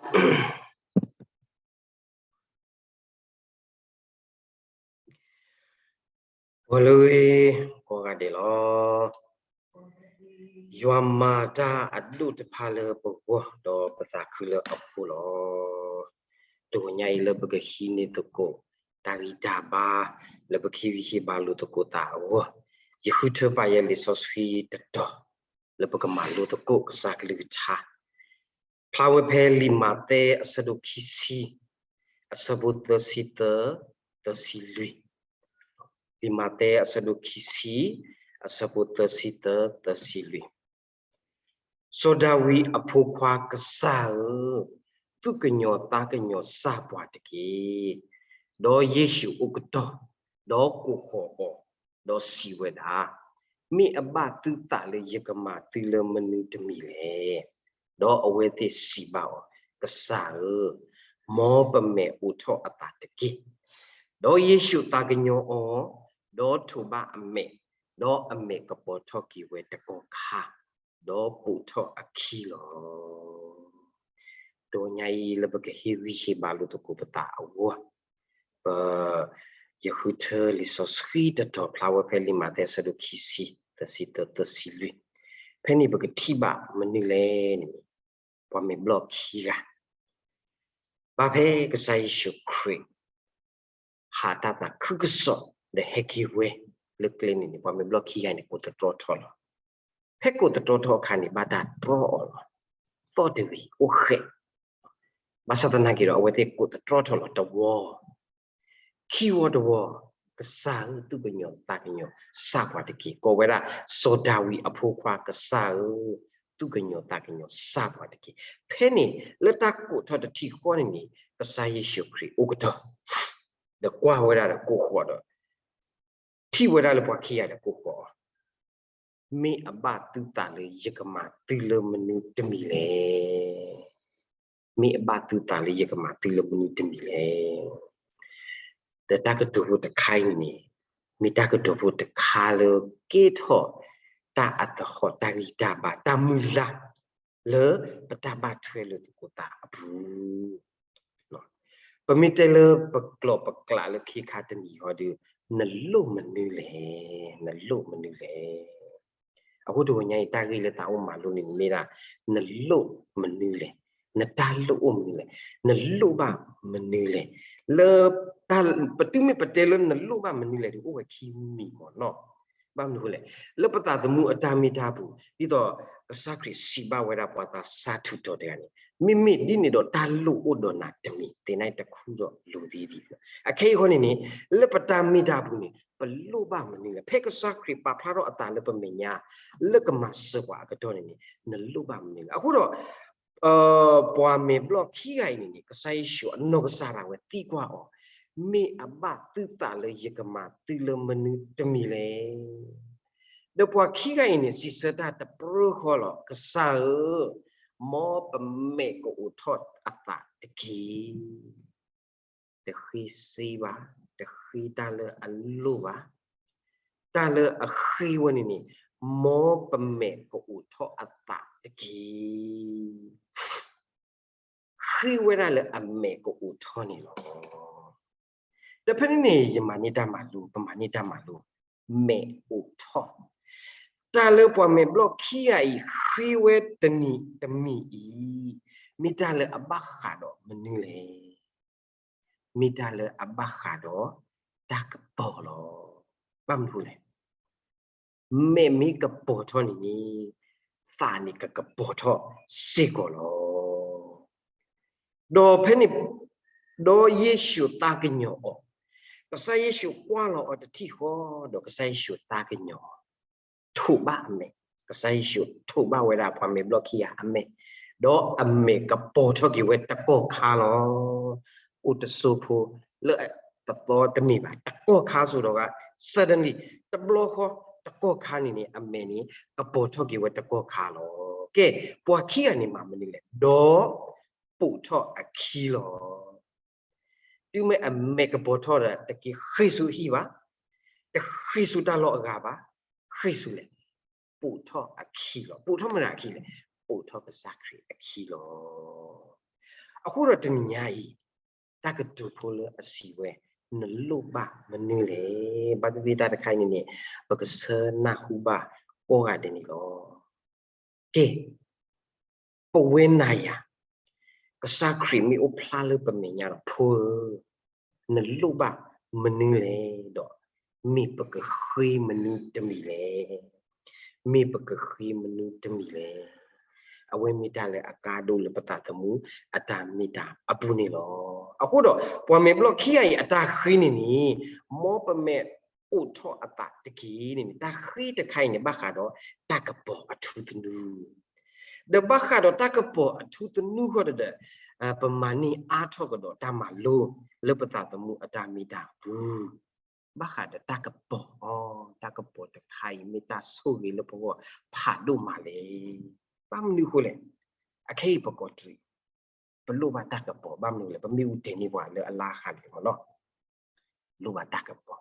ဂီၤလၢအဂ့ၤ ကိးဂၤဒဲးလီၤ. ယွၤမၤတၢ်အဒိၣ်တဖၣ်လၢပဂီၢ် ဒီးပသးခုလၢအဃိလီၤ. တဂီၤညါအံၤလၢပကဟံးန့ၢ်သကိး တၢ်ဂံၢ်တၢ်ဘါ လၢပကဟ့ၣ်ဂံၢ်ဟ့ၣ်ဘါလိာ်သကိးသးအဂီၢ်, ယဃုထၢပာ်ယဲလံာ်စီဆှံတတီၤ လၢပကမၤလိသကိးကစၢ်ကလုၢ်ကထါ ဖျါဝဲဖဲလံာ်မးသဲအဆၢဒိၣ်ခံဆံ အဆၢဖိသၢဆံသၢ သၢဆံလွံၢ်, လံာ်မးသဲအဆၢဒိၣ်ခံဆံ အဆၢဖိသၢဆံသၢ သၢဆံလွံၢ်. စီၤဒၤဝံးအဖိခွါကစၢ်ဧၢ, သူၣ်ကညီၤသးကညီၤစၢ်ပှၤတက့ၢ်. ဒီးယ့ၣ်ၡူးအိၣ်ကတီၢ်, ဒီးကိးဃီၤအီၤ, ဒီးစံးဝဲဒၣ်, မ့ၢ်အဘၣ်သုသးလၢယကမၤသုလၢမနုၤတမံၤလဲၣ်. ဒီးအဝဲသ့ၣ်စံးဘၣ်အီၤ, ကစၢ်ဧၢ, မ်ပမဲာ်အိးထီၣ်အသးတက့ၢ်. ဒီးယ့ၣ်ၡူးသးကညီၤအီၤ, ဒီးထိးဘၣ်အမဲာ်, ဒီးအမဲာ်ကပီၤထီၣ်က့ၤဝဲတကီၢ်ခါ, ဒီးပိာ်ထီၣ်အခံလီၤ. တဂီၤညါအံၤလၢပကဟ့ၣ်ဂံၢ်ဟ့ၣ်ဘါလိာ်သကိးပသးအဂီၢ်, ပ, ယဃုထၢလံာ်စီဆှံတတီၤဖျါဝဲဖဲလံာ်မးသဲအဆၢဒိၣ်ခံဆံ သၢဆံသၢ သၢဆံလွံၢ်, ဖဲန့ၣ်ပကထံၣ်ဘၣ်မနုၤလဲၣ်န့ၣ်, ပှၤမဲာ်ဘျီၣ်ခံဂၤ ဘၣ်ဖဲကစၢ်ယ့ၣ်ၡူးခရံာ် ဟးတၢ်သးခုကစီၣ် ဒီးဟဲက့ၤဝဲလၢကျဲန့ၣ်န့ၣ် ပှၤမဲာ်ဘျီၣ်ခံဂၤန့ၣ် ကိးသတြီထီၣ်လီၤ. ဖဲကိးသတြီထီၣ်အခါန့ၣ် ဘၣ်တၢ်တြီအီၤလီၤ. သီၣ်တဂ့ၤ အိၣ်ဃဲး, ဘၣ်ဆၣ်သနာ်က့ဒီး အဝဲသ့ၣ်ကိးသတြီထီၣ်လီၤတဝီ, ခံဝီတဝီ, ကစၢ်ဧၢ သူၣ်ကညီၤသးကညီၤစၢ်ပှၤတက့ၢ်. ကိးဝဲဒၣ် စီၤဒၤဝံးအဖိခွါကစၢ်ဧၢ, သူၣ်ကညီၤသးကညီၤစၢ်ပှၤတက့ၢ်. ဖဲန့ၣ် လၢတၢ်ကိးထီၣ်တထံၣ်ဃီန့ၣ်န့ၣ် ကစၢ်ယ့ၣ်ၡူးခရံာ်အိၣ်ကတီၢ်, ဒီးကွၢ်ဝဲဒၣ်ဒီးကိးဃီၤဒီး ထံၣ်ဝဲဒၣ်လၢပှၤခံဂၤဒီးကိးဃီၤအီၤ, မ့ၢ်အဘၣ်သုသးလၢယကမၤသုလၢမနုၤတမံၤလဲၣ်. မ့ၢ်အဘၣ်သုသးလၢယကမၤသုလၢမနုၤတမံၤလဲၣ်. ဒီးတၢ်ကတိၤဖိတခါအံၤန့ၣ် မ့ၢ်တၢ်ကတိၤဖိတခါလၢကဲထီၣ် တၢ်အသဟီၣ် တၢ်ဂံၢ်တၢ်ဘါ တၢ်မုၢ်လၢ် လၢပတၢ်ဘၣ်ထွဲလိာ်သကိးသးအပူၤ ပမ့ၢ်တဲလၢပကျိာ်ပကျးလၢခံခါတနံၤဟီဒီး နလိၣ်မနုၤလဲၣ်, နလိၣ်မနုၤလဲၣ်. အဃိတဂီၤညါအံၤ တၢ်ဂ့ၢ်လၢသးအိၣ်မၤလိန့ၣ်မ့ၢ်ဒၣ် နလိၣ်မနုၤလဲၣ်, နတၢ်လိၣ်အိၣ်မနုၤလဲၣ်, နလိၣ်ဘၣ်မနုၤလဲၣ်. လၢ ပတုၤမ့ၢ်ပတဲလၢနလိၣ်ဘၣ်မနုၤလဲၣ်ဒီး အိၣ်ဝဲခံမံၤမ့ၢ်နီၤ. ဘၣ်မနုၤလဲၣ်, လၢပသးသမူအတၢ်မ့ၢ်တၢ်ပူၤ ဒ်သိးကစၢ်ခရံာ်စံးဘၣ်ဝဲဒၣ်ပှၤသးစၢ်ထူးတီၤတဂၤန့ၣ် မ့မ့ၢ်ဒ်န့ၣ်ဒီးတၢ်လိၣ်အိၣ်ဒီးနၤတမံၤ သ့ၣ်နါတခူဒီးလိၤသ့ဒံး. အခဲအံၤဃီန့ၣ်န့ၣ် လၢပတၢ်မ့ၢ်တၢ်ပူၤန့ၣ် ပလိၣ်ဘၣ်မနုၤလဲၣ်. ဖဲကစၢ်ခရံာ်ပာ်ဖျါထီၣ်အသးလၢပမဲာ်ညါ လၢကမၤစၢၤပှၤအကတီၢ်န့ၣ်န့ၣ် နလိၣ်ဘၣ်မနုၤလဲၣ်. အဃိဒီး ပှၤမဲာ်ဘျီၣ်ခံဂၤအံၤန့ၣ်န့ၣ် ကစၢ်ယ့ၣ်ၡူးအနီၢ်ကစၢ်ဒၣ်ဝဲသံကွၢ်အီၤ, မ့ၢ်အဘၣ်သုသးလၢယကမၤသုလၢမနုၤတမံၤလဲၣ်. ဒီးပှၤခံဂၤအံၤန့ၣ် စံးဆၢတၢ်တပြၢဃီလီၤ, ကစၢ်ဧၢ, မ်ပမဲာ်ကအိးထီၣ်အသးတက့ၢ်. တဃ့စ့ဘၣ်, တဃ့တၢ်လၢအလိၣ်ဘၣ်. တၢ်လၢအဃ့ဝဲန့ၣ်န့ၣ် မ်ပမဲာ်ကအိးထီၣ်အသးတက့ၢ်. ဃ့ဝဲဒၣ်လၢအမဲာ်ကအိးထီၣ်န့ၣ်လီၤ. ဒီးဖဲန့ၣ်န့ၣ် ယမၤန့ၢ်တၢ်မၤလိ, ပမၤန့ၢ်တၢ်မၤလိ, မဲာ်အိးထီၣ်. တၢ်လၢပှၤမဲာ်ဘျီၣ်ခံဂၤအံၤ ဃ့ဝဲတနံၤတမံၤအံၤ မ့ၢ်တၢ်လၢအဘၣ်ဃးဒီးမနုၤလဲၣ်. မ့ၢ်တၢ်လၢအဘၣ်ဃးဒီးတၢ်ကပီၤလီၤ. ဘၣ်မနုၤလဲၣ်. မဲာ်မ့ၢ်ကပီၤထီၣ်န့ၣ်န့ၣ် သးန့ၣ်ကကပီၤထီၣ်စ့ၢ်ကီးလီၤ. ဒီးဖဲန့ၣ် ဒီးယ့ၣ်ၡူးသးကညီၤအီၤ, ကစၢ်ယ့ၣ်ၡူးကွၢ်လီၤအီၤတထံၣ်ဃီ ဒီးကစၢ်ယ့ၣ်ၡူးသးကညီၤအီၤ, ထိးဘၣ်အမဲာ်, ကစၢ်ယ့ၣ်ၡူးထိးဘၣ်ဝဲဒၣ်ပှၤမဲာ်ဘျီၣ်ခံဂၤအမဲာ်, ဒီးအမဲာ်ကပီၤထီၣ်က့ၤဝဲတကီၢ်ခါလီၤ. အိၣ်တစိၢ်ဖိ လၢတသီတမ့ၢ်ဘၣ်, တကီၢ်ခါစိၤဒီးဂၤ, suddenly, တဘျီဃီ, တကီၢ်ခါန့ၣ်န့ၣ် အမဲာ်န့ၣ် ကပီၤထီၣ်က့ၤဝဲတကီၢ်ခါလီၤ. ကဲ, ပှၤခံဂၤန့ၣ်မၤမနုၤလဲၣ်, ဒီးပိာ်ထီၣ်အခံလီၤ. တုၤမ့ၢ်အမဲာ်ကပီၤထီၣ်ဒီး တက့ၤဃ့ၢ်ဆူအဟံၣ်ဘၣ်, တဃ့ၢ်ဆူတၢ်လီၢ်အဂၤဘၣ်, ဃ့ၢ်ဆူလဲၣ်, ပိာ်ထီၣ်အခံလီၤ. ပိာ်ထီၣ်မတၤအခံလဲၣ်, ပိာ်ထီၣ်ကစၢ်ခရံာ်အခံလီၤ. အဃိဒီးတနံၤညါအံၤ တၢ်ကတိၤဖိလၢအစံးဝဲ နလိၣ်ဘၣ်မနုၤလဲၣ်. ဘၣ်သ့ၣ်သ့ၣ်တၢ်တခါအံၤန့ၣ်န့ၣ် ပကဆၢနၢ်ဟူဘၣ်ကိးဂၤဒဲးန့ၣ်လီၤ. ကဲ, ပဝဲနၤယၤ, ကစၢ်ခရံာ်မ့ၢ်အိၣ်ဖျါလၢပမဲာ်ညါဒီး ဖိဧၢ, နလိၣ်ဘၣ်မနုၤလဲၣ်ဒီး မ့ၢ်ပကဃ့မနုၤတမံၤလဲၣ်. မ့ၢ်ပကဃ့မနုၤတမံၤလဲၣ်. အဝဲမ့ၢ်တၢ်လၢအကါဒိၣ်လၢပသးသမူအတၢ်မ့ၢ်တၢ်အပူၤန့ၣ်လီၤ. အဃိဒီး ပှၤမဲာ်ဘျီၣ်ခံဂၤအံၤအတၢ်ဃ့န့ၣ်န့ၣ် မ်ပမဲာ်အိးထီၣ်အသးတက့ၢ်န့ၣ်န့ၣ် တၢ်ဃ့တခါအံၤန့ၣ် ဘၣ်ဃးဒီးတၢ်ကပီၤအထူသနူ ဒီးဘၣ်ဃးဒီးတၢ်ကပီၤအထူသနူဃီဒီး ပမၤန့ၢ်အါထီၣ်ကဒီးတၢ်မၤလိလၢပသးသမူအတၢ်မ့ၢ်တၢ်အပူၤ, ဘၣ်ဃးဒီးတၢ်ကပီၤအီၤ, တၢ်ကပီၤတခါအံၤမ့ၢ်တၢ်ဆိၣ်ဂ့ၤလၢပဂီၢ်ဖးဒိၣ်မးလဲၣ်. ဘၣ်မနုၤအဃိလဲၣ်. အခဲအံၤပကိးတရံး ပလိၣ်ဘၣ်တၢ်ကပီၤ ဘၣ်မနုၤလဲၣ်. ပမ့ၣ်အူတဲန့ၢ်ပှၤလၢအလါဃးန့ၣ်မ့ၢ်နီၤ လိၣ်ဘၣ်တၢ်ကပီၤ.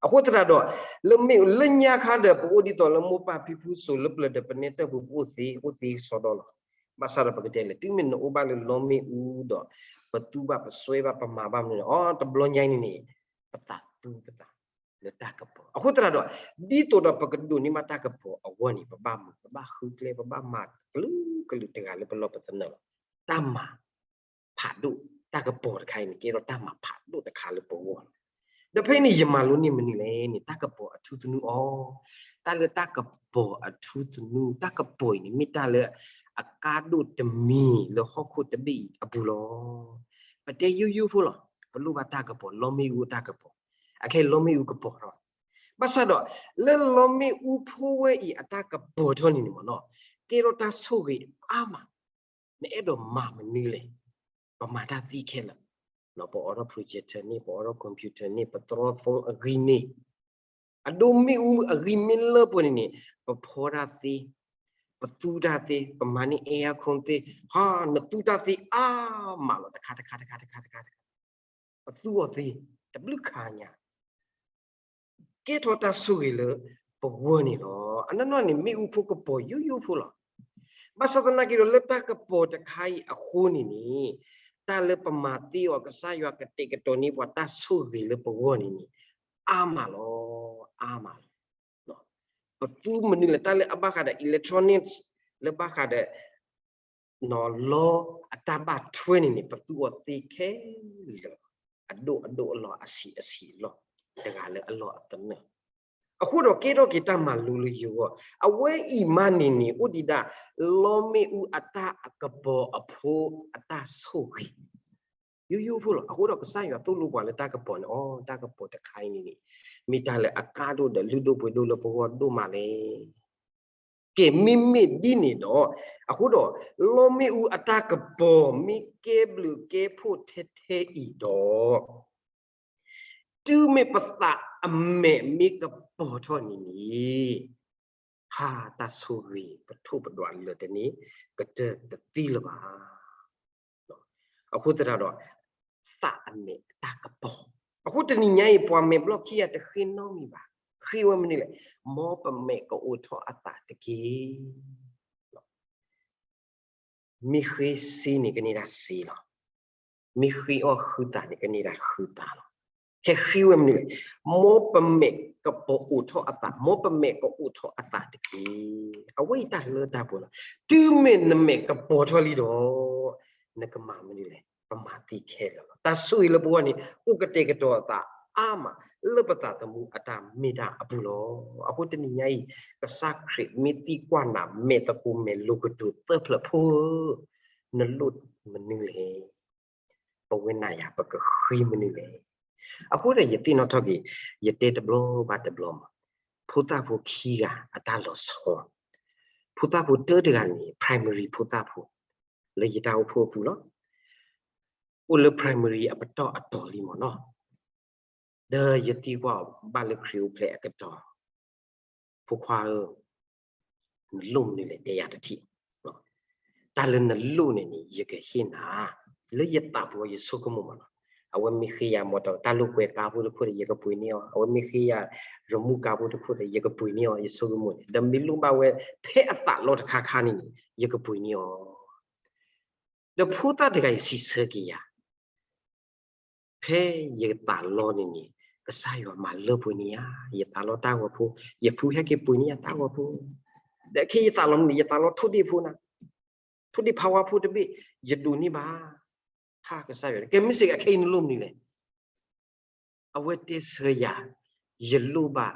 အဃိသတးဒီး လၢမ့ၣ်အူလၢညါခါဒီး ပအိၣ်ဒ်သိးလၢမိၢ်ပၢ်ဖံဖုစိၤလၢပျၢၤဒီး ပနဲတၢ်ပူၤ ပအိၣ်သ့ အိၣ်သ့ကစီဒီလီၤ. ဘၣ်ဆၣ်ဒီးပကတဲလဲၣ် တုၤမ့ၢ်နအိၣ်ဘၣ်လၢလီမ့ၣ်အူဒီး ပသူဘၣ်ပစွဲဘၣ်ပမၤဘၣ်မနုၤန့ၣ် အီၤ တဘျီညါအံၤန့ၣ်န့ၣ် ပသးသူပသးလၢတၢ်ကပီၤ. အဃိသတးဒီး ဒ်သိးဒီးပကဒိးန့ၢ်ဘၣ်တၢ်ကပီၤအဂီၢ်န့ၣ် ပဘၣ်မၤ ပဘၣ်ဃုကျဲ ပဘၣ်မၤကလုာ်ကလုာ်တဂၤလၢပလီၢ်ပသနၢၣ်လီၤ. တၢ်မၤ ဖးဒိၣ်, တၢ်ကပီၤတခါအံၤန့ၣ် ကဲထီၣ်တၢ်မၤဖးဒိၣ်တခါလၢပဂီၢ်လီၤ. ဒီးဖဲအံၤန့ၣ် ယမၤလိန့ၢ်မနုၤလဲၣ်န့ၣ် တၢ်ကပီၤအထူသနူအီၤ, တၢ်လၢတၢ်ကပီၤအထူသနူ, တၢ်ကပီၤအံၤန့ၣ် မ့ၢ်တၢ်လၢအကါဒိၣ်တမံၤလၢဟီၣ်ခိၣ်တဘ့ၣ်အံၤအပူၤလီၤ. ပတဲယိယိဖိလီၤ. ပလိၣ်ဘၣ်တၢ်ကပီၤ လီမ့ၣ်အူတၢ်ကပီၤ, အခဲလီမ့ၣ်အူကပီၤထီၣ်, ဘၣ်ဆၣ်ဒီး လၢလီမ့ၣ်အူဖိဝဲအံၤအတၢ်ကပီၤထီၣ်န့ၣ်န့ၣ်မ့ၢ်နီၤ ကဲထီၣ်တၢ်ဆိၣ်ဂ့ၤအါမး နအဲၣ်ဒိးမၤမနုၤလဲၣ်. ပမၤတၢ်သ့ခဲလၢာ်, ပအိးထီၣ် projector န့ၣ်, ပအိးထီၣ် computer န့ၣ်, ပတြီ phone အဂံၢ်န့ၣ်, အဒိမ့ၣ်အူအဂံၢ်မ့ၢ်လၢပှဲၤန့ၣ်န့ၣ် ပဖီတၢ်သ့, ပသူတၢ်သ့, ပမၤန့ၢ် aircon သ့, ဟါ, နသူတၢ်သ့အါမးလီၤ တခါတခါတခါတခါတခါတခါ ပသူအီၤသ့, တဘျုးခါညါ ကဲထီၣ်တၢ်ဆိၣ်ဂ့ၤလၢပဂီၢ်န့ၣ်လီၤ. အနီၢ်နီၢ်န့ၣ် မ့ၣ်အူဖိကပီၤယိယိဖိလီၤ. ဘၣ်ဆၣ်သနာ်က့ဒီး လၢတၢ်ကပီၤတခါအံၤအဃိန့ၣ်န့ၣ် တၢ်လၢပမၤသ့အီၤ ကစၢ်ယွၤကတဲာ်ကတီၤန့ၢ်ပှၤတၢ်ဆိၣ်ဂ့ၤလၢပဂီၢ်န့ၣ်န့ၣ် အါမးလီၤ, အါမးလီၤ. ပသူမနုၤလဲၣ် တၢ်လၢအဘၣ်ဃးဒီး electronics လၢဘၣ်ဃးဒီး လီအတၢ်ဘၣ်ထွဲန့ၣ်န့ၣ် ပသူအီၤသ့ခဲလၢာ်, အဒိၣ်အဒိၣ်အလီၢ် အဆံးအဆံးအလီၢ် တဂၤလၢအလီၢ်အသနၢၣ်, အဃိဒီးကဲထီၣ်က့ၤတၢ်မၤလိလၢယဂီၢ်, အဝဲအံၤမးန့ၣ်န့ၣ် အိၣ်ဒံးဒၣ် လီမ့ၣ်အူအတၢ်ကပီၤအဖိအတၢ်ဆိၣ်ဂ့ၤ ယိယိဖိလီၤ. အဃိဒီးကစၢ်ယွၤသိၣ်လိပှၤလၢတၢ်ကပီၤန့ၣ် အိ တၢ်ကပီၤတခါအံၤန့ၣ်န့ၣ် မ့ၢ်တၢ်လၢအကါဒိၣ်ဒီးလုၢ်ဒိၣ်ပှ့ၤဒိၣ်လၢပဂီၢ်ဒိၣ်မးလဲၣ်. ကဲ မ့မ့ၢ်ဒ်န့ၣ်ဒီး အဃိဒီး လီမ့ၣ်အူအတၢ်ကပီၤမ့ၢ်ကဲဘျုးကဲဖှိၣ်ထဲထဲအံၤဒီး တုၤမ့ၢ်ပသးအမဲာ်မ့ၢ်ကပီၤထီၣ်န့ၣ်န့ၣ် ဟါ တၢ်ဆိၣ်ဂ့ၤပထိၣ်ပဒွးလၢာ်တန့ၢ် ကတၢၢ်တသံလၢၤဘၣ်. အဃိသတးဒီး သးအမဲာ်အတၢ်ကပီၤ, အဃိတနံၤညါအံၤ ပှၤမဲာ်ဘျီၣ်ခံဂၤတဃ့နီတမံၤဘၣ်. ဃ့ဝဲမနုၤလဲၣ်, မ်ပမဲာ်ကအိးထီၣ်အသးတက့ၢ်. မ့ၢ်ဃ့စ့န့ၣ် ကန့ၢ်ဒၣ်စ့လီၤ. မ့ၢ်ဃ့အီၣ်ဃုသးန့ၣ် ကန့ၢ်ဒၣ်ဃုသးလီၤ. ဟဲဃ့ဝဲမနုၤလဲၣ်, မ်ပမဲာ်ကပီၤအိးထီၣ်အသး, မ်ပမဲာ်ကအိးထီၣ်အသးတက့ၢ်. အဝဲအံၤတၢ်လၢတၢ်ပှဲၤလီၤ. တုၤမ့ၢ်နမဲာ်ကပီၤထီၣ်လံဒီး နကမၤမနုၤလဲၣ်, ပမၤသ့ခဲလၢာ်လီၤ. တၢ်ဆိၣ်ဂ့ၤလၢပဂီၢ်န့ၣ် အိၣ်ကတဲာ်ကတီၤအသးအါမး လၢပသးသမူအတၢ်မ့ၢ်တၢ်အပူၤလီၤ. အဃိတနံၤညါအံၤ ကစၢ်ခရံာ်မ့ၢ်သံကွၢ်နၤ မဲာ်သကိးမဲာ်လိၤကတိၤသၢဖျၢၣ် ဖိဧၢ, နလိၣ်မနုၤလဲၣ်. ပဝဲနၤယၤ ပကဃ့မနုၤလဲၣ်. အဃိဒီးယသ့ၣ်နီၣ်ထီၣ်က့ၤ ယတဲတဘျီဘၣ်တဘျီမး, ဖိသၣ်ဖိခံဂၤအတၢ်လီၤဆီ, ဖိသၣ်ဖိတၢတဂၤန့ၣ် primary ဖိသၣ်ဖိ လၢယတၢ်အိၣ်ဖှိၣ်အပူၤလီၤ. အိၣ်လၢ primary အပတီၢ်အတီၤလံမ့ၢ်နီၤ. ဒီးယသံကွၢ်အီၤဘၣ်လၢခရံာ်အိၣ်ဖျဲၣ်အကတီၢ်, ဖိခွါဧၢ, နလိၣ်မနုၤလဲၣ် တဲယၤတထံၣ်. တၢ်လၢနလိၣ်န့ၣ်န့ၣ် ယကဟ့ၣ်နၤ, လၢယသးပူၤအီၤ ယဆိကမိၣ်မ့ၢ်နီၤ. အဝဲမ့ၢ်ဃ့ယၤ မော်တော်, တၢ်လိာ်ကွဲကါဖိတခိၣ်ဒီး ယကပှ့ၤန့ၢ်အီၤ, အဝဲမ့ၢ်ဃ့ယၤ ရမူကါဖိတခိၣ်ဒီး ယကပှ့ၤန့ၢ်အီၤ ယဆိကမိၣ်န့ၣ်. ဒီးမ့ၢ်လိၣ်ဘၣ်ဝဲ ဖဲအသးလီၢ်တခါခါန့ၣ်န့ၣ် ယကပှ့ၤန့ၢ်အီၤ. ဒီးဖိသၣ်တဂၤအံၤစံးဆၢက့ၤယၤ, ဖဲယသးလီန့ၣ်န့ၣ် ကစၢ်ယွၤမၤလၢပှဲၤန့ၢ်ယၤ, ယသးလီတၢ်ဂီၤဖိ, ယဖုဟဲက့ၤပှ့ၤန့ၢ်ယၤတၢ်ဂီၤဖိ, ဒီးခဲအံၤယသးလီမနုၤ, ယသးလီထိၣ်ဒ့ၣ်ဖိနၤ, ထိၣ်ဒ့ၣ်ဖးဝါဖိတဘ့ၣ်, ယဒိးန့ၢ်ဘၣ်, ဖးကစၢ်ယွၤ, ကဲမ့ၢ်စ့ၢ်ကီးခဲအံၤနလိၣ်မနုၤလဲၣ်. အဝဲတဲဆၢယၤ, ယလိၣ်ဘၣ်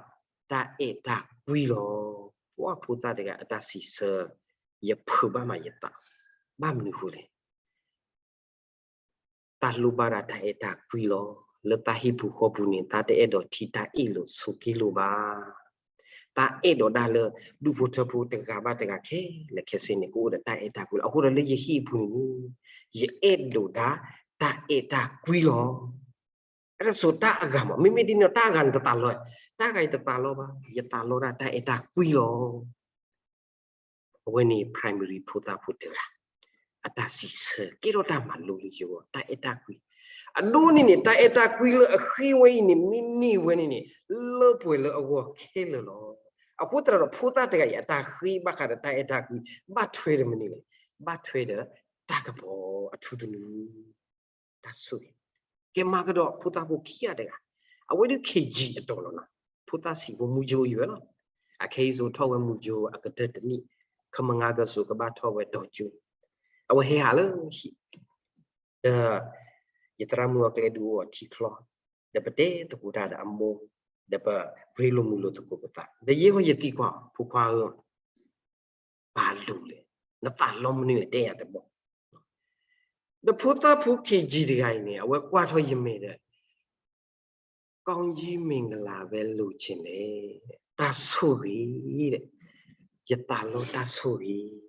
တၢ်အဲၣ်တၢ်ကွံလီၤ. ပှၤဖိသၣ်တဂၤအတၢ်စံးဆၢ, ယဖုးဘၣ်မးယသး, ဘၣ်မနုၤဃိလဲၣ်. တၢ်လိၣ်ဘၣ်ဒၣ်တၢ်အဲၣ်တၢ်ကွံလီၤ. လၢတၢ်ဟံၣ်ပူၤဃီပူၤန့ၣ် တၢ်တအဲၣ်ဒိးထံၣ်တၢ်အ့ၣ်လိာ်ဆိးက့လိာ်ဘၣ်. တၢ်အဲၣ်ဒိးဒၣ်လၢဒူၣ်ဖိထၢဖိတဂၤဘၣ်တဂၤခဲလၢာ်ခဲဆ့န့ၣ် ကအိၣ်ဒီးတၢ်အဲၣ်တၢ်ကွံလီၤ. အဃိဒီးလၢယဟံၣ်အပူၤန့ၣ်န့ၣ် ယအဲၣ်ဒိးဒၣ်တၢ်အဲၣ်တၢ်ကွံလီၤ. အတစိၤတၢ်အဂၤမး, မ့မ့ၢ်ဒ်န့ၣ်တၢ်အဂၤန့ၣ်တသးလီ, တၢ်ဂၤအံၤတသးလီဘၣ်, ယသးလီဒၣ်တၢ်အဲၣ်တၢ်ကွံလီၤ. အဝဲန့ၣ် primary ဖိသၣ်ဖိတဂၤ အတၢ်စံးဆၢ ကဲထီၣ်တၢ်မၤလိလၢယဂီၢ်, တၢ်အဲၣ်တၢ်ကွံ. အဒိန့ၣ်န့ၣ် တၢ်အဲၣ်တၢ်ကွံလၢအဃ့ဝဲအံၤန့ၣ် မ့ၢ်န့ၢ်ဝဲန့ၣ်န့ၣ် လၢပှဲၤလၢအဂီၢ်ခဲလၢာ်လီၤ. အဃိသတးဒီး ဖိသၣ်တဂၤအံၤ အတၢ်ဃ့ဘၣ်ဃးဒီးတၢ်အဲၣ်တၢ်ကွံ ဘၣ်ထွဲဒီးမနုၤလဲၣ်, ဘၣ်ထွဲဒီးတၢ်ကပီၤအထူသနူ တၢ်ဆိၣ်ဂ့ၤ. ကဲမၤကဒီးဖိသၣ်ဖိခံဂၤတဂၤ, အဝဲဒၣ် KG အတီၤလီၤနီၤ, ဖိသၣ်ဆံးဖိ မူကၠိအံၤဝဲလီၤ. အခဲအံၤစိၤထီၣ်ဝဲမူကၠိအကတၢၢ်တနံၣ်, ခမငါကစိၤကဘၣ်ထီၣ်ဝဲတီၤကၠိ, အဝဲဟဲဟးလၢဟံၣ်, ဒီးယသရၣ်မုၣ်အကျဲဒုးအိၣ်အီၤထံချီ, ဒီးပတဲသကိးတၢ်ဒီးအမိၢ်, ဒီးပရ့လိာ်မုာ်လိာ်သကိးပသး, ဒီးယဲဟီယသံကွၢ် ဖိခွါဧၢ ပာ်လူၤလဲၣ်, နသးလီမနုၤလဲၣ် တဲယၤတဘျီ. ဒီးဖိသၣ်ဖိ KG တဂၤအံၤန့ၣ် အဝဲကွၢ်ထီၣ်ယမဲာ်ဒီး ကောင်းကြီးမင်္ဂလာပဲလိုချင်တယ်, တၢ်ဆိၣ်ဂ့ၤ, ယသးလီတၢ်ဆိၣ်ဂ့ၤ.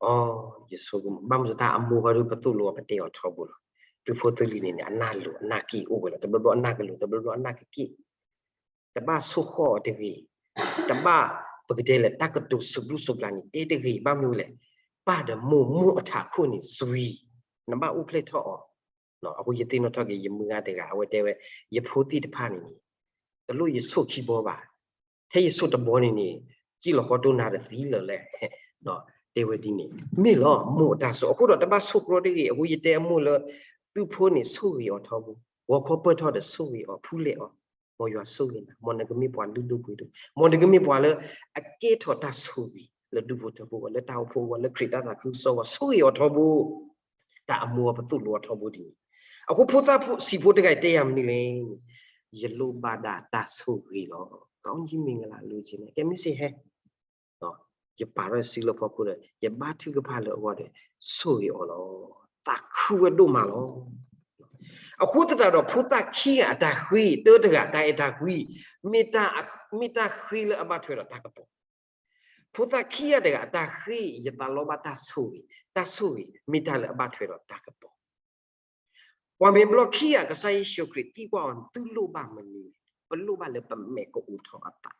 အီ, ယဆိကမိၣ် ဘၣ်မနုၤတၢ်အမိၢ်ဃီဒီး ပသိၣ်လိအီၤ ပတဲအီၤထီဘိလီၤ. သုးဖိသုးလံၤန့ၣ်န့ၣ် အနၢ်လိၤအနၢ်က့ၣ်အိၣ်ဝဲလီၤ, တဘျီဘျီအနၢ်ကလိၤ တဘျီဘျီအနၢ်ကက့ၣ်, တဘၣ်ဆိၣ်ဃီၣ်အီၤတဂ့ၤ, တဘၣ်ပကတဲလဲၣ် တၢ်ကတိၤစူးဘျုးစူးဘျၣ်န့ၣ် တဲတဂ့ၤ, ဘၣ်မနုၤလဲၣ်, ပၢ်ဒီးမိၢ်မိၢ်အထးခိၣ်န့ၣ် စွံ, နဘၣ်အိၣ်ဖျဲၣ်ထီၣ်အီၤ. အဃိယသ့ၣ်နီၣ်ထီၣ်က့ၤ ယမုၢ်ဂၤတဂၤ အဝဲတဲဝဲ, ယဖိသ့ၣ်တဖၣ်န့ၣ်န့ၣ် တလိၣ်ယဆိၣ်ခံဘီဘၣ်, ထဲယဆိၣ်တဘီန့ၣ်န့ၣ် ကံၣ်လီၤဃီဒိနၤတသံလၢၤလဲၣ်, တဲဝဲဒ်န့ၣ်, မ့ၢ်လီၤ မိၢ်အတၢ်ဆိၣ်, အဃိဒီးတဘၣ်ဆိၣ်ကြီတဂ့ၤ, အဃိယတဲအမိၢ်လၢ သုးဖိန့ၣ်ဆိၣ်ဂ့ၤအီၤထီဘိ, ဂီၤခီပၢၢ်ထီၣ်ဒီးဆိၣ်ဂ့ၤအီၤ ဖူလဲၣ်အီၤ, မ်ယွၤဆိၣ်ဂ့ၤနၤ, မ်နကမ့ၢ်ပှၤလုၢ်ဒိၣ်ပှ့ၤဒိၣ်, မ်နကမ့ၢ်ပှၤလၢ အကဲထီၣ်တၢ်ဆိၣ်ဂ့ၤ လၢဒူၣ်ဖိထၢဖိအဂီၢ်, လၢတၢ်အိၣ်ဖှိၣ်အဂီၢ်, လၢခရံာ်တၢ်သးခုကစီၣ်အဂီၢ်, ဆိၣ်ဂ့ၤအီၤထီဘိ တၢ်အမိၢ်အပသိၣ်လိအီၤထီဘိဒ်န့ၣ်, အဃိဖိသၣ်ဖိဆံးဖိတဂၤအံၤတဲယၤမနုၤလဲၣ်, ယလိၣ်ဘၣ်ဒၣ်တၢ်ဆိၣ်ဂ့ၤလီၤ. ကောင်းကြီးမင်္ဂလာလိုချင်တယ်, ကဲမ့ၢ်စ့ၢ်ဟဲ, ယပာ်ထီၣ်စုလၢဖီခိၣ်ဒီး ယဘါထုကဖၣ်လၢအဂီၢ်ဒီး ဆိၣ်ဂ့ၤအီၤလီၤ. သးခုဝဲဒိၣ်မးလီၤ. အဃိသတးဒီး ဖိသၣ်ခံဂၤအတၢ်ဃ့, တၢတဂၤတၢ်အဲၣ်တၢ်ကွံ, မ့ၢ်တၢ်, မ့ၢ်တၢ်ဃ့လၢအဘၣ်ထွဲဒီးတၢ်ကပီၤ. ဖိသၣ်ခံဂၤတဂၤအတၢ်ဃ့ ယသးလီဘၣ်တၢ်ဆိၣ်ဂ့ၤ, တၢ်ဆိၣ်ဂ့ၤ မ့ၢ်တၢ်လၢအဘၣ်ထွဲဒီးတၢ်ကပီၤ. ပှၤမဲာ်ဘျီခံဂၤ ကစၢ်ယ့ၣ်ၡူးခရံာ်သံကွၢ်အီၤ, သုလိၣ်ဘၣ်မနုၤလဲၣ်, ပလိၣ်ဘၣ်လၢပမဲာ်ကအိးထီၣ်အသး,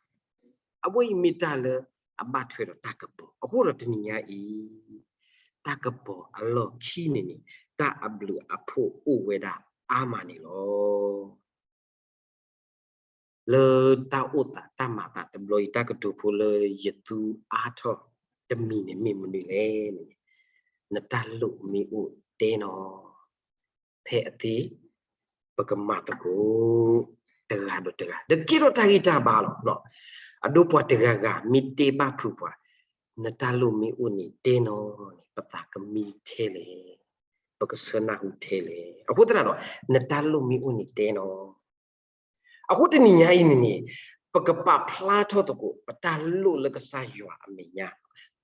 အဝဲအံၤမ့ၢ်တၢ်လၢအဘၣ်ထွဲဒီးတၢ်ကပီၤ. အဃိဒီးတနံၤညါအံၤ တၢ်ကပီၤအလီၢ်ခံန့ၣ်န့ၣ် တၢ်အဘျုးအဖှိၣ်အိၣ်ဝဲဒၣ်အါမးန့ၣ်လီၤ. လၢတၢ်အိၣ်သးတၢ်မၤသးတဘျီအံၤ တၢ်ကတိၤဖိလၢယသူအါထီၣ်တမံၤန့ၣ် မ့ၢ်မနုၤလဲၣ်န့ၣ်, နတၢ်လိၣ်မ့ၢ်အိၣ်တဲနီၤ, ဖဲအသ့ ပကမၤသကိး တဂၤဒီးတဂၤ ဒီးကဲထီၣ်တၢ်ဂံၢ်တၢ်ဘါလီၤ. အဒိပှၤတဂၤဂၤ မ့ၢ်တဲဘၣ်ဖုးပှၤ, နတၢ်လိၣ်မ့ၢ်အိၣ်န့ၣ်တဲနီၤန့ၣ် ပသးကမံထဲလဲၣ်, ပကဆၢနၢ်ဟူထဲလဲၣ်. အဃိသတးဒီး နတၢ်လိၣ်မ့ၢ်အိၣ်န့ၣ်တဲနီၤ. အဃိတနံၤညါအံၤန့ၣ်န့ၣ် ပကပာ်ဖျါထီၣ်သကိး ပတၢ်လိၣ်လၢကစၢ်ယွၤအမဲာ်ညါ,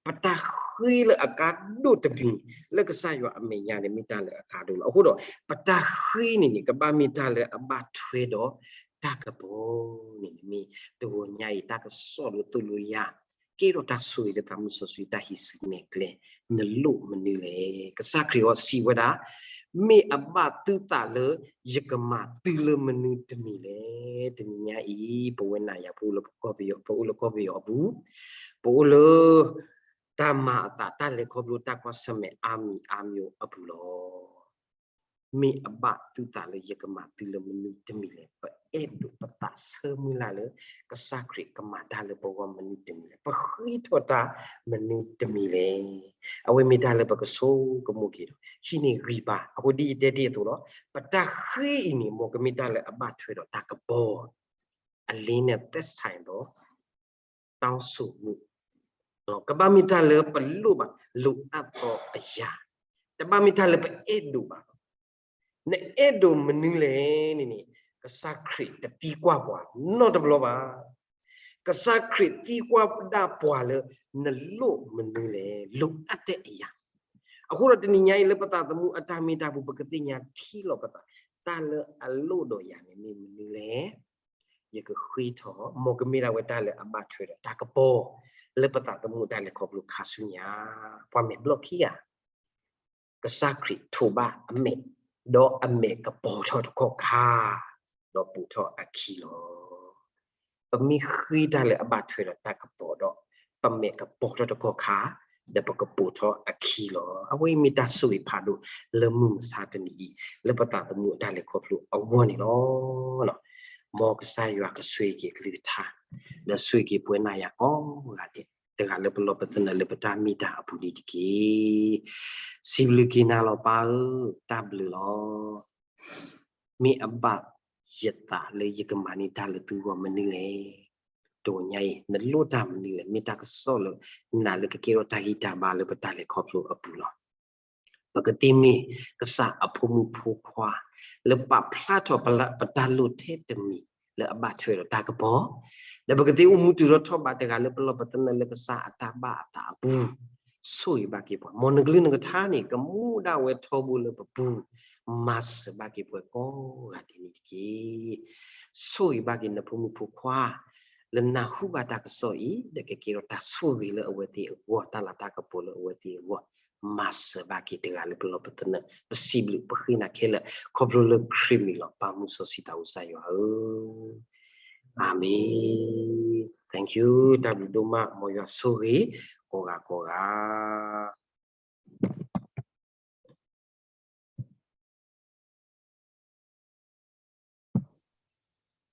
ပတၢ်ဃ့လၢအကါဒိၣ်တမံၤလၢကစၢ်ယွၤအမဲာ်ညါန့ၣ် မ့ၢ်တၢ်လၢအကါဒိၣ်လီၤ. အဃိဒီး ပတၢ်ဃ့န့ၣ်န့ၣ် ကဘၣ်မ့ၢ်တၢ်လၢအဘၣ်ထွဲဒီးတၢ်ကပီၤန့ၣ် မ့ၢ်တဂီၤညါအံၤ တၢ်ကစီၣ်လၢသိၣ်လိယၤ ကဲထီၣ်တၢ်ဆိၣ်ဂ့ၤလၢသးမုၢ်စီဆှံတၢ်ဟံးစုနဲၣ်ကျဲ, နလိၣ်မနုၤလဲၣ်. ကစၢ်ခရံာ်အီၤစံးဝဲဒၣ်, မ့ၢ်အဘၣ်သုသးလၢယကမၤသုလၢမနုၤတမံၤလဲၣ်. တနံၤညါအံၤ ပဝဲနၤယၤ ပအိၣ်လၢကီၢ်ပယီၤ, ပအိၣ်လၢကီၢ်ပယီၤအပူၤ, ပအိၣ်လၢ တၢ်မၤအသး တၢ်လဲၤခီဖျိ တၢ်ကွၢ်ဆၢၣ်မဲာ်အါမံၤအါမံၤအပူၤလီၤ. မ့ၢ်အဘၣ်သုသးလၢယကမၤသုလၢမနုၤတမံၤလဲၣ်. ပအဲၣ်ဒိးပသးဆၢမုၢ်လၢ်လၢ ကစၢ်ခရံာ်ကမၤတၢ်လၢပဂီၢ်မနုၤတမံၤလဲၣ်. ပဃ့ထီၣ်တၢ်မနုၤတမံၤလဲၣ်. အဝဲမ့ၢ်တၢ်လၢပကဆိကမိၣ်က့ၤဒီး ဟံးန့ၢ်ဂံၢ်ဘါ. အဃိဒ်ယတဲတ့ၢ်အသိးလီၤ. ပတၢ်ဃ့အံၤန့ၣ် မ်ကမ့ၢ်တၢ်လၢအဘၣ်ထွဲဒီးတၢ်ကပီၤ အလ့န့ၣ် သက်ဆိုင်သော တောင်းဆိုမှု ကဘၣ်မ့ၢ်တၢ်လၢပလိၣ်ဘၣ် လိုအပ်သောအရာ, တဘၣ်မ့ၢ်တၢ်လၢပအဲၣ်ဒိးဘၣ်. နအဲၣ်ဒိးမနုၤလဲၣ်န့ၣ်န့ၣ် ကစၢ်ခရံာ်တသံကွၢ်ပှၤနီတဘျီဘၣ်. ကစၢ်ခရံာ်သံကွၢ်ဒၣ်ပှၤလၢ နလိၣ်မနုၤလဲၣ်, လိုအပ်တဲ့အရာ. အဃိဒီးတနံၤညါအံၤလၢပသးသမူအတၢ်မ့ၢ်တၢ်ပူၤ ပကသ့ၣ်ညါထံလီၤပသး, တၢ်လၢအလိၣ်ဒီးယၤန့ၣ်မ့ၢ်မနုၤလဲၣ်. ယကဃ့ထီၣ် မ်ကမ့ၢ်ဒၣ်ဝဲတၢ်လၢအဘၣ်ထွဲဒီးတၢ်ကပီၤ လၢပသးသမူအတၢ်လဲၤခီဖျိခါဆူညါ. ပှၤမဲာ်ဘျီၣ်ခံဂၤ ကစၢ်ခရံာ်ထိးဘၣ်အမဲာ်, ဒီးအမဲာ်ကပီၤထီၣ်တကီၢ်ခါ, ဒီးပိာ်ထီၣ်အခံလီၤ. ပမ့ၢ်ဃ့တၢ်လၢအဘၣ်ထွဲဒီးတၢ်ကပီၤဒီး ပမဲာ်ကပီၤထီၣ်တကီၢ်ခါ, ဒီးပကပိာ်ထီၣ်အခံလီၤ. အဝဲအံၤမ့ၢ်တၢ်ဆိၣ်ဂ့ၤဖးဒိၣ်လၢမုၢ်မဆါတနံၤအံၤ လၢပသးသမူအတၢ်လဲၤခီဖျိအဂီၢ်န့ၣ်လီၤ. မ်ကစၢ်ယွၤကဆိၣ်ဂ့ၤက့ၤကလုၢ်ကထါ, ဒီးဆိၣ်ဂ့ၤက့ၤပဝဲနၤယၤကိးဂၤဒဲး, တဂၤလၢပလီၢ်ပသနၢၣ်လၢပတၢ်မ့ၢ်တၢ်အပူၤန့ၣ်တက့ၢ်. စံးဘျုးက့ၤနၤလီၤပၢ်ဧၢ, တၢ်ဘျုးလီၤ. မ့ၢ်အဘၣ်ယသးလၢယကမၤန့ၢ်တၢ်လၢသုဂီၢ်မနုၤလဲၣ်. တဂီၤညါအံၤ နလိၣ်တၢ်မနုၤလဲၣ်, မ့ၢ်တၢ်ကစီၣ်လၢနၤလၢကကဲထီၣ်တၢ်ဂံၢ်တၢ်ဘါလၢပတၢ်လဲၤခီဖျိအပူၤလီၤ. ပကသ့မ့ၢ်ကစၢ်အဖိမုၣ်ဖိခွါ လၢပာ်ဖျါထီၣ်ပတၢ်လိၣ်ထဲတမံၤလၢအဘၣ်ထွဲဒီးတၢ်ကပီၤ, ဒီးပကသ့အိၣ်မူတုၤထီၣ်ထီၣ်ဘးတဂၤလၢပလီၢ်ပသနၢၣ်လၢကစၢ်အတၢ်ဘၣ်အသးအပူၤ, ဆိၣ်ဂ့ၤဘၣ်က့ၤပှၤ, မ်နကလုၢ်နကထါန့ၣ် ကမူၣ်ဒၣ်ဝဲထီဘိလၢပပူၤ, မၤစၢၤဘၣ်က့ၤပှၤကိးဂၤဒဲးန့ၣ်တက့ၢ်. ဆိၣ်ဂ့ၤဘၣ်က့ၤနဖိမုၣ်ဖိခွါ လၢနၢ်ဟူဘၣ်တၢ်ကစီၣ်အံၤ ဒီးကကဲထီၣ်တၢ်ဆိၣ်ဂ့ၤလၢအဝဲသ့ၣ်အဂီၢ်, တၢ်လၤတၢ်ကပီၤလၢအဝဲသ့ၣ်အဂီၢ်, မၤစၢၤဘၣ်က့ၤတဂၤလၢပလီၢ်ပသနၢၣ်, ပစံးဘျုးပဃ့နၤခဲလၢာ် ခီဖျိလၢခရံာ်မံၤလီၤ. ပၢ်မူစီဆှံသးဝံၣ်စၢ်ယွၤဧၢ, အၤမ့ၣ်. Thank you, တၢ်ဘျုးဒိၣ်မး, မ်ယွၤဆိၣ်ဂ့ၤကိးဂၤကိးဂၤ.